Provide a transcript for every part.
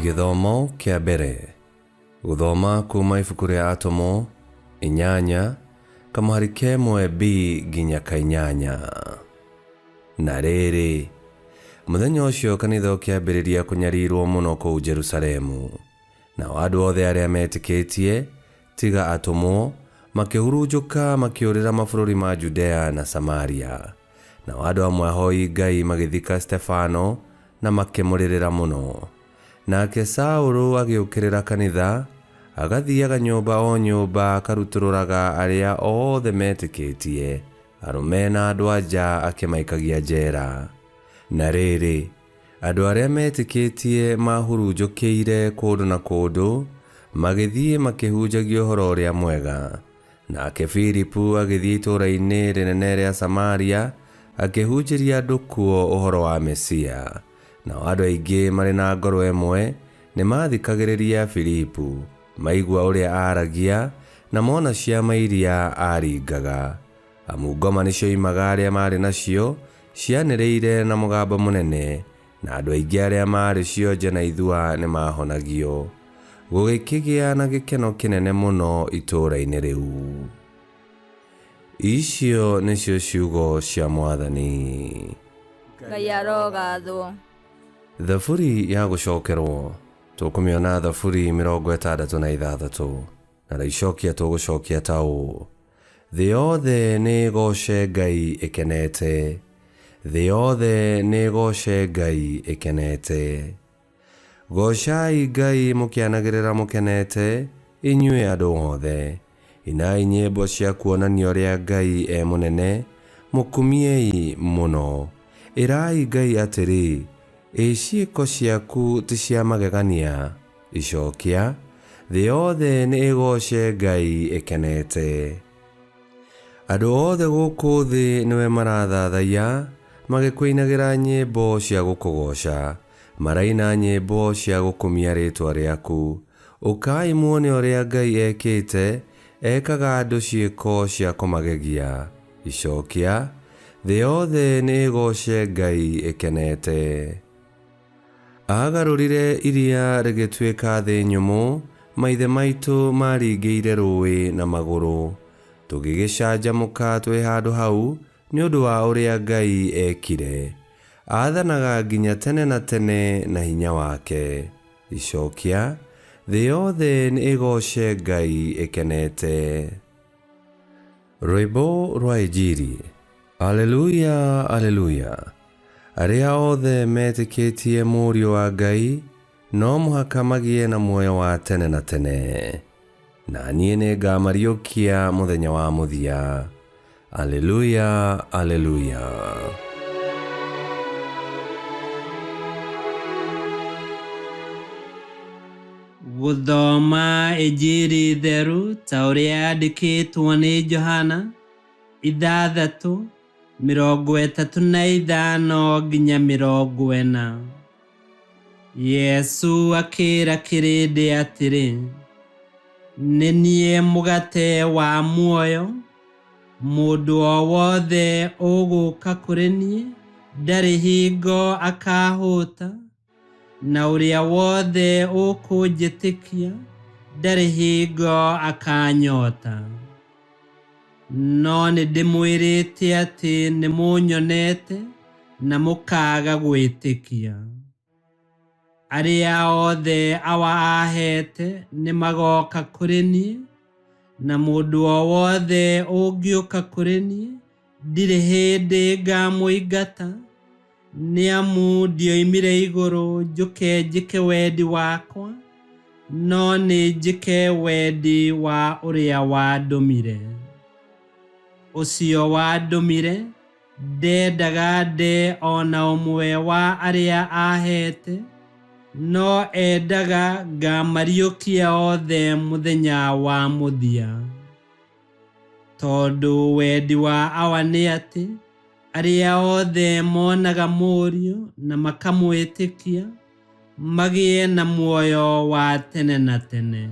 Gĩthomo kĩa mbere. Gũthoma kuma ibuku rĩa Atũmwo 8 kamũhari ka 1b nginya ka 8. Na rĩrĩ, mũthenya ũcio kanitha ũkĩambĩrĩria kũnyarirwo mũno kũu Jerusalemu. Nao andũ othe arĩa metĩkĩtie, tiga atũmwo, makĩhurunjũka makĩũrĩra mabũrũri ma Judea na Samaria. Nao andũ amwe ahoi Ngai magĩthika Stefano na makĩmũrĩrĩra mũno. Nake Saũlũ agĩũkĩrĩra kanitha, agathiaga nyũmba o nyũmba akarutũrũraga arĩa othe metĩkĩtie, arũme na andũ-a-nja akĩmaikagia njeera. Na rĩrĩ, andũ arĩa metĩkĩtie maahurunjũkĩire kũndũ na kũndũ, magĩthiĩ makĩhunjagia Ũhoro-ũrĩa-Mwega. Nake Filipu agĩthiĩ itũũra-inĩ rĩnene rĩa Samaria, akĩhunjĩria andũ kuo ũhoro wa Mesia. Nao andũ aingĩ marĩ na ngoro ĩmwe nĩmathikagĩrĩria Filipu, maigua ũrĩa aaragia, na mona ciama iria aaringaga. Amu ngoma nĩcioimaga arĩa maarĩ nacio, cianĩrĩire na mũgambo mũnene, na andũ aingĩ arĩa maarĩ cionje na ithua nĩmahonagio. Gũgĩkĩgĩa na gĩkeno kĩnene mũno itũũra-inĩ rĩu. Icio nĩcio ciugo cia Mwathani. Ngai arogathwo. Thaburi ya gũcokerwo tũkũmĩona Thaburi 66 na rĩicokia tũgũcokia ta ũũ: Thĩ yothe nĩ ĩgooce Ngai ĩkenete, thĩ yothe nĩ ĩgooce Ngai ĩkenete. Goocai Ngai mũkĩanagĩrĩra mũkenete, inyuĩ andũ othe. Inai nyĩmbo cia kuonania ũrĩa Ngai e mũnene, mũkumiei mũno. Ĩrai Ngai atĩrĩ, Ĩ ciĩko ciaku ti cia magegania! Icokia, Thĩ yothe nĩ ĩgooce Ngai ĩkenete. Andũ othe gũkũ thĩ nĩwe marathathaiya, magĩkũinagĩra nyĩmbo cia gũkũgooca, maraina nyĩmbo cia gũkumia rĩĩtwa rĩaku. Ũkai muone ũrĩa Ngai ekĩte, ekaga andũ ciĩko cia kũmagegia. Icokia, Thĩ yothe nĩ ĩgooce Ngai ĩkenete. Aagarũrire iria rĩgĩtuĩka thĩ nyũmũ, maithe maitũ maaringĩire rũũĩ na magũrũ. Tũgĩgĩcanjamũka twĩ handũ hau nĩ ũndũ wa ũrĩa Ngai eekire. Aathanaga nginya tene na tene na hinya wake. Icokia, Thĩ yothe nĩ ĩgooce Ngai ĩkenete. Rwĩmbo rwa Injiri. Aleluya, Aleluya! Arĩa othe metĩkĩtie Mũriũ wa Ngai no mũhaka magĩe na muoyo wa tene na tene. Na niĩ nĩngamariũkia mũthenya wa mũthia. Aleluya, Aleluya! Gũthoma Injiri theru ta ũrĩa yandĩkĩtwo nĩ Johana 6:35-40. Yesu akĩra kĩrĩndĩ atĩrĩ, Nĩ niĩ mũgate wa muoyo, mũndũ o wothe ũgũũka kũrĩ niĩ ndarĩ hingo akahũta, na ũrĩa wothe ũkũnjĩtĩkia ndarĩ hingo akanyota. No nĩndĩmwĩrĩte atĩ nĩmũnyonete na mũkaaga gwĩtĩkia. Arĩa othe Awa aheete nĩmagoka kũrĩ niĩ, na mũndũ o wothe ũngĩũka kũrĩ niĩ ndirĩ hĩndĩ ngamũingata, nĩ amu ndioimire igũrũ njũke njĩke wendi wakwa, no nĩ njĩke wendi wa ũrĩa wandũmire. Ũcio wandũmire ndendaga nde o na ũmwe wa arĩa aheete, no endaga ngamariũkia othe mũthenya wa mũthia. Tondũ wendi wa Awa nĩ atĩ, arĩa othe monaga Mũriũ na makamwĩtĩkia, magĩe na muoyo wa tene na tene.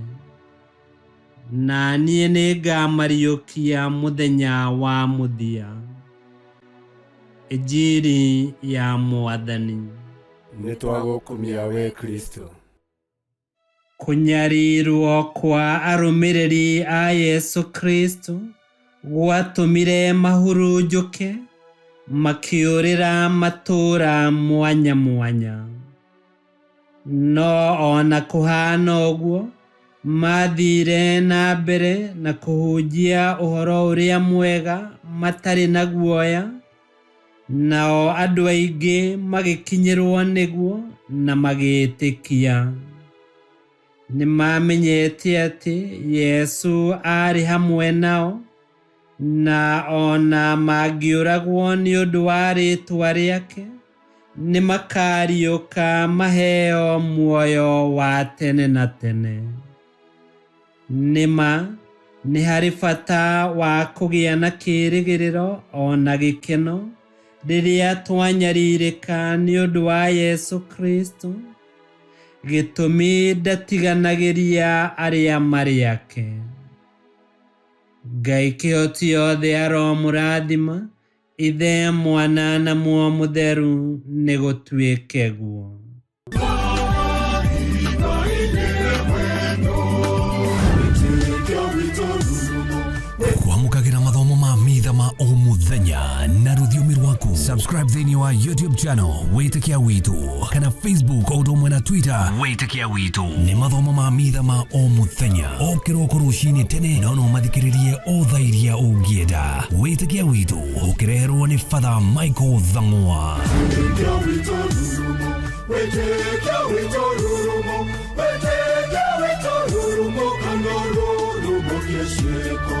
Na niĩ nĩngamariũkia mũthenya wa mũthia. Injiri ya Mwathani. Nĩ twagũkumia we Kristo. Kũnyarirwo kwa arũmĩrĩri a Yesu Kristo gwatũmire mahurunjũke makĩũrĩra matũũra mwanya mwanya. No ona kũhana ũguo, mathire na mbere na kũhunjia ũhoro ũrĩa mwega matarĩ na guoya, nao andũ aingĩ magĩkinyĩrwo nĩguo na magĩĩtĩkia. Nĩmamenyete atĩ Yesu aarĩ hamwe nao, na ona mangĩũragwo nĩ ũndũ wa rĩĩtwa rĩake, nĩmakariũka maheo muoyo wa tene na tene. Nĩma nĩ harĩ bata wa kũgĩa na kĩĩrĩgĩrĩro ona gĩkeno rĩrĩa twanyarirĩka nĩ ũndũ wa Yesu Kristo, gĩtũmi ndatiganagĩria arĩa marĩ ake. Ngai kĩhoti yothe aromũrathima, Ithe, Mwana na Muoyo Mũtheru, nĩgũtuĩke guo. Kwamũkagĩra mathomo ma mitha ma o mũthenya na rũthiomi rwaku. Subscribe thĩinĩ wa YouTube channel Wĩtĩkia Witũ kana Facebook o ũndũ ũmwe na Twitter Wĩtĩkia Witũ. Nĩ mathomo ma mitha ma o mũthenya o kĩroko rũcinĩ tene, no no mathikĩrĩrie o thaa iria ũngĩenda. Wĩtĩkia Witũ ũkĩreherwo nĩ Father Michael Thang'wa. Wĩtĩkia witũ rurumo, wĩtĩkia witũ rurumo, kana rurumo kĩciĩko.